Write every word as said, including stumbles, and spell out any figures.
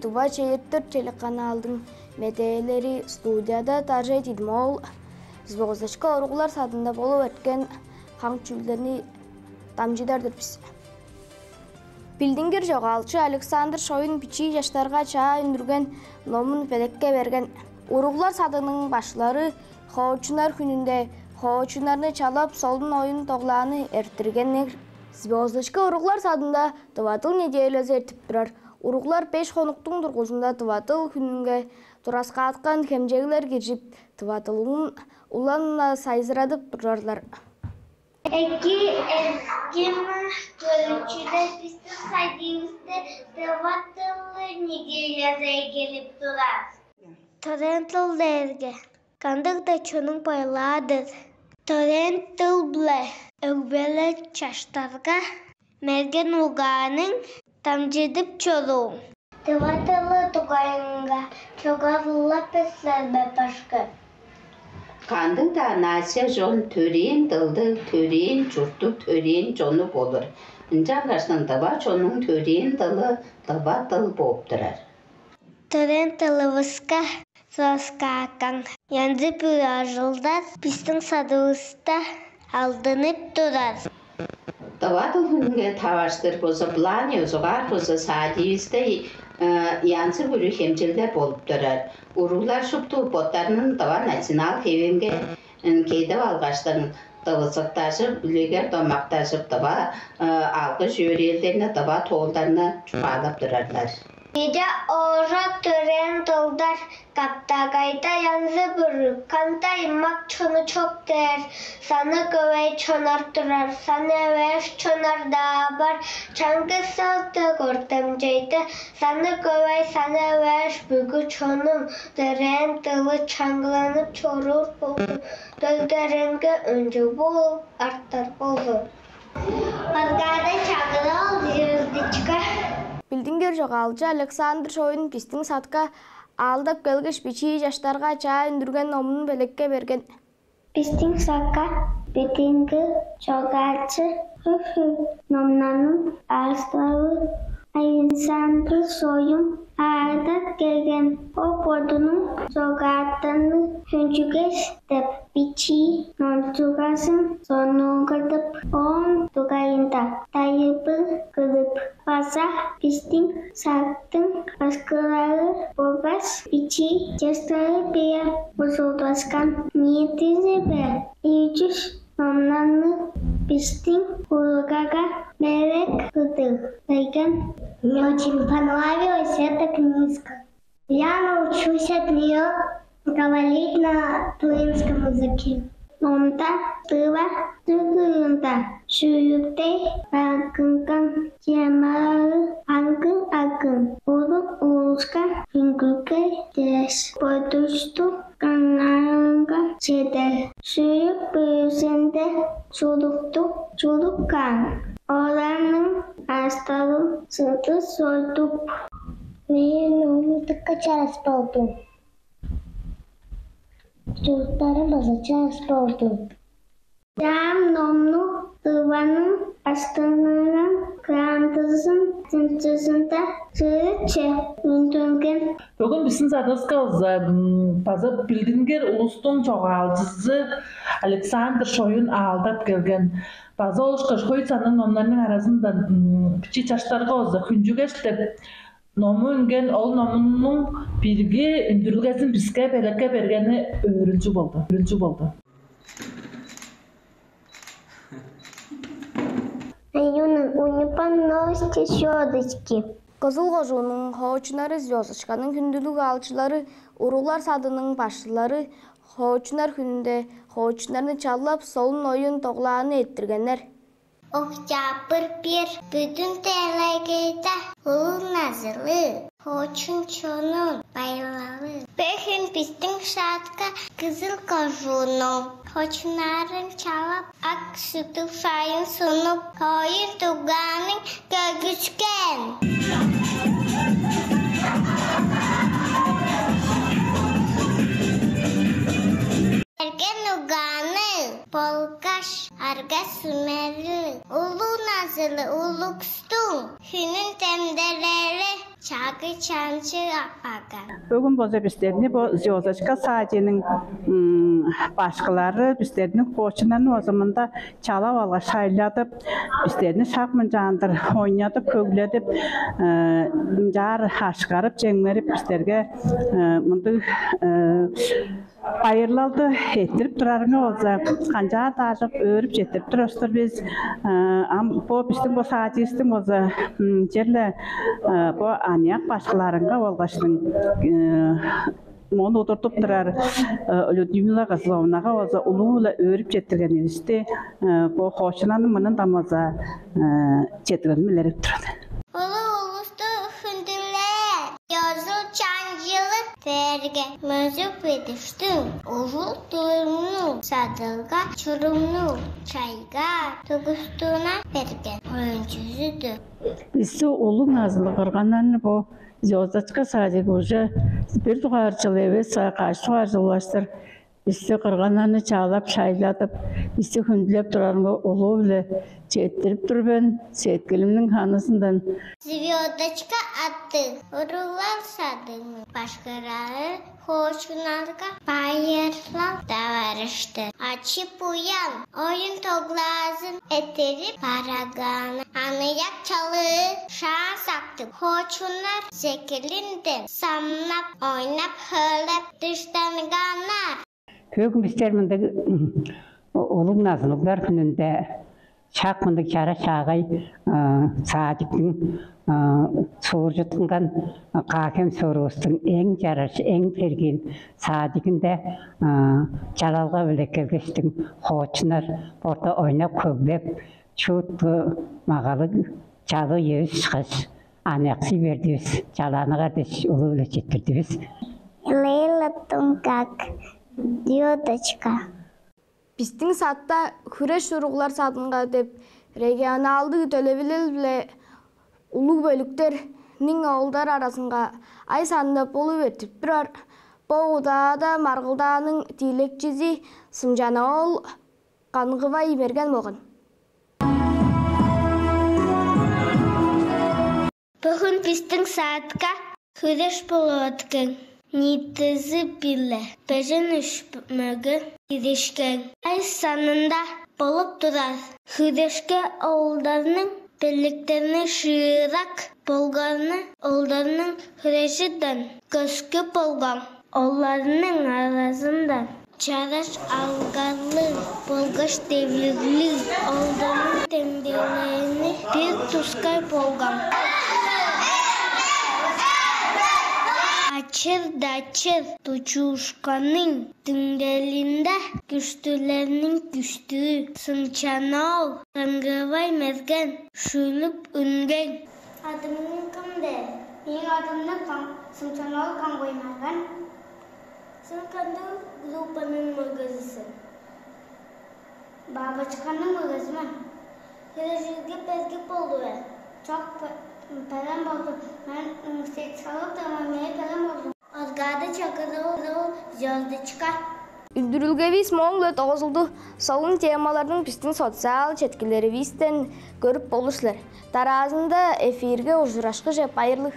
Тува чээрби дөрт телеканалдың медээлери, студияда Даржай Дидим-оол. Звездочка уруглар садында болуп эрткен хамык чүүлдерни дамчыдар-дыр бис. Билдингир чогаалчы Александр Шоюн бичии чаштарга чаа үндүрген номун белекке берген. Уруглар садының башкылары хоочуннар хүнүнде хоочуннарны чалап, солун оюн-тоглааны эрттиргеннер. Звездочка уруглар садында тыва дыл неделязы эртип турар. Уруглар беш хонуктуң дургузунда тыва дыл хүнүнге тураскааткан хемчеглер киржип, тыва дылын улам-на сайзырадып турарлар. Эки эргим көрүчүлер, бистиң садиивисте тыва дыл неделязы эгелеп турар. Төрээн дыл дээрге кандыг-даа чоннуң байлаа-дыр. Төрээн дыл-биле өгбелер чаштарга мерген угаанын дамчыдып чоруур. Тыва дылы дугайында чугаалап бериңер, башкы. Кандыг-даа нация чон төрээн дылдыг, төрээн чурттуг, төрээн чоннуг болур. Ынчангаштың тыва чоннуң төрээн дылы тыва дыл бооп турар. Төрээн дылывыска тураскааткан янзы-бүрү ажылдар бистиң садывыста алдынып турар. Тыва дыл хүнүнге таварыштыр болза, былаан ёзугаар болза, садиивисте янзы-бүрү хемчеглер болуп турар. Уруглар шупту боттарының тыва национал хевинге кедип алгаштың, тывызыктажып, үлегер домактажып, тыва алгы-йөрээлдерни, тыва тоолдарны чугаалап турарлар. Ийе, оожа төрээн дылдар каптагайда янзы-бүрү, кандай мак чону чок дээр. Саны көвей чоннар турар, саны эвээш чоннар-даа бар. Чаңгыс салтыг өртемчейде саны көвей, саны эвээш бүгү чоннуң төрээн дылы чаңгыланып чоруур болзун, төлдеринге өнчү болуп артар болзун. Маргаада Чагырал, «Звездочка». Билдингир чогаалчы Александр Шоюн бистиң садка аалдап келгеш, бичии чаштарга чаа үндүрген номун белекке берген. Бистиң садка билдингир чогаалчы хөй-хөй номнарның автору Александр Шоюн аалдап келген. Ол бодунуң чогаадыны «Хүнчүгеш» деп бичии номчугазын сонуургадып, ооң дугайында тайылбыр кылып, база бистиң садтың башкылары болгаш бичии чаштары-биле ужурлашкан. Ниитизи-биле ийи чүс номнарны бистиң уругларга белек кылдыр берген. Мне очень понравилась эта книжка. Я научусь от неё говорить на тувинском языке. Номда тыва дыл кырында шүлүкте баргынган темалары аргы-аргы, улуг улуска хүндүлгеш, бодустуң канаарынга чедер. Шүлүк бүрүзүнде чуруктуг чурук каан. Оларның автору Сылдыс Сойдук. Мээң номум дыка чараш болду. Чуруктарым база чараш болду. Чаа, номну Тываның Баштыңының грантызын тынчызында чырыкче үндүрген. Бөгүн бистиң садывыска база, м, база билдингир улустуң чогаалчызы Александр Шоюн аалдап келген. База ол ышкаш хөй санныг номнарның аразындан, м, бичии чаштарга база «Хүнчүгеш» деп ному үнген. Ол номунуң бирги үндүрүлгезин биске белекке бергени өөрүнчүг болду. Өөрүнчүг болду. Юнан уни поности сёдочки. Кызыл кожууннуң хоочуннары, «Звёздочканың» хүндүлүг аалчылары, уруглар садының башкылары хоочуннар хүнүнде хоочуннарны чалап, солун оюн-тоглааны эрттиргеннер. Октябрь бир, бүдүн делегейде улуг назылыг хоочун чоннуң байлалы. Бөгүн бистиң садка Кызыл кожууннуң хоочуннарын чалап, ак шыдыг шайын сунуп, оюн-дугааның көгүскен. Берген угааны болгаш арга-сүмелиг, улуг назылыг улустуң хүнүн демдеглээри Чагы чанчы аппаган. Бүгүн болза бистерни бо «Звёздочка» садигиниң, м, башкылары бистерниң хоочуннарны болза мында чалап алгаш, шайладып, бистерни шак мынчаандыр ойнадып, хөгледип, э, мынчаар ашкарып, чемгерип, бистерге, э, мындыг, э, байырлалды эрттирип турарыңар болза, канчаар-даа аажок өөрүп четтирип турар-дыр бис. Э, ам бо бистиң бо садигивистиң болза, м, черле, э, бо аныяк башкыларынга болгаштың, э, мону удуртуп турар, э, Людмила Козловнага болза улуу-биле өөрүп четтиргенивисти, э, бо хоочуннарның мурнундан болза, э, четтиргеним илередип турар. Улуу улусту хүндүлээр ёзу-чаңчылын берген, мөзүп-идиштиң, ужул-туругну, садыгга-чурумну, чайгаар тугустуна берген оюнчузу-дур. Бисти улуг назылыг кырганнарны бо «Звёздочка» садиги уже бир дугаар чыл эвес, а каш дугаар чыл улаштыр бисти, кырганнарны чалап, шайладып, бисти хүндүлеп турарынга улуу-биле четтирип тур мен сеткилимниң ханызындан. «Звёздочка» аттыг уруглар садыгының башкылары хоочуннарга байырлал таварыштыр ачы-буян, оюн-тоглаазын эрттирип бараан. Аныяк чалыы шаан сактып, хоочуннар сеткилинден самнап, ойнап-хөглеп дыштанганнар. Бөгүн бистер мындыг, м, улуг назылыглар хүнүнде шак мындыг чараш-чаагай, а, садиктиң, а, сууржуттунган, а, Каа-Хем суурувустуң эң чараш, эң тергиин садигинде, а, чалалга-биле келгештиң, хоочуннар орта ойнап-хөглеп, шуут магалыг чалыы эвес ышкаш, аныяксый бердивис, чалааныгар дээш улуу-биле четтирдивис. Лейла Тунгак, «Звёздочка». Бистиң садта «Хүреш уруглар садынга» деп регионалдыг төлевилел-биле улуг бөлүктерниң оолдар аразынга ай санында болуп эртип турар. Бо удаада маргылдааның тиилекчизи Сымчан-оол Кангывай Мерген болган. Бөгүн бистиң садка хүреш болуп эрткен. Ниитизи-биле бежен үш мөге киришкен. Ай санында болуп турар хүрешке оолдарның белектерни шыырак болганы, оолдарның хүрежинден көскү болган. Оларның аразында чараш алгарлыг болгаш девлиглиг оолдарның демдеглээни бир тускай болган. Ачыр-дачыр тутчуушкуннуң түңнелинде күштүглерниң күштүү Сымчан-оол Кангывай Мерген шүлүп үнген. Адың кым дээр? Мээң адым Кан-, Сымчан-оол Кангывай Мерген. Сен кандыг группаның мөгези сен? «Бабочканың» мөгези мен. Хүрежирге бергип болду бе? Чок, бе-, берем болду. Мен, м, сет салып турган, меңээ берем болду. Оргады чакырыл, «Звёздочка». Үндүрүлгевис мооң-биле догузулду. Солун темаларның бистиң социал четкилеривистен көрүп болур силер. Дараазында эфирге ужурашкыже, байырлыг.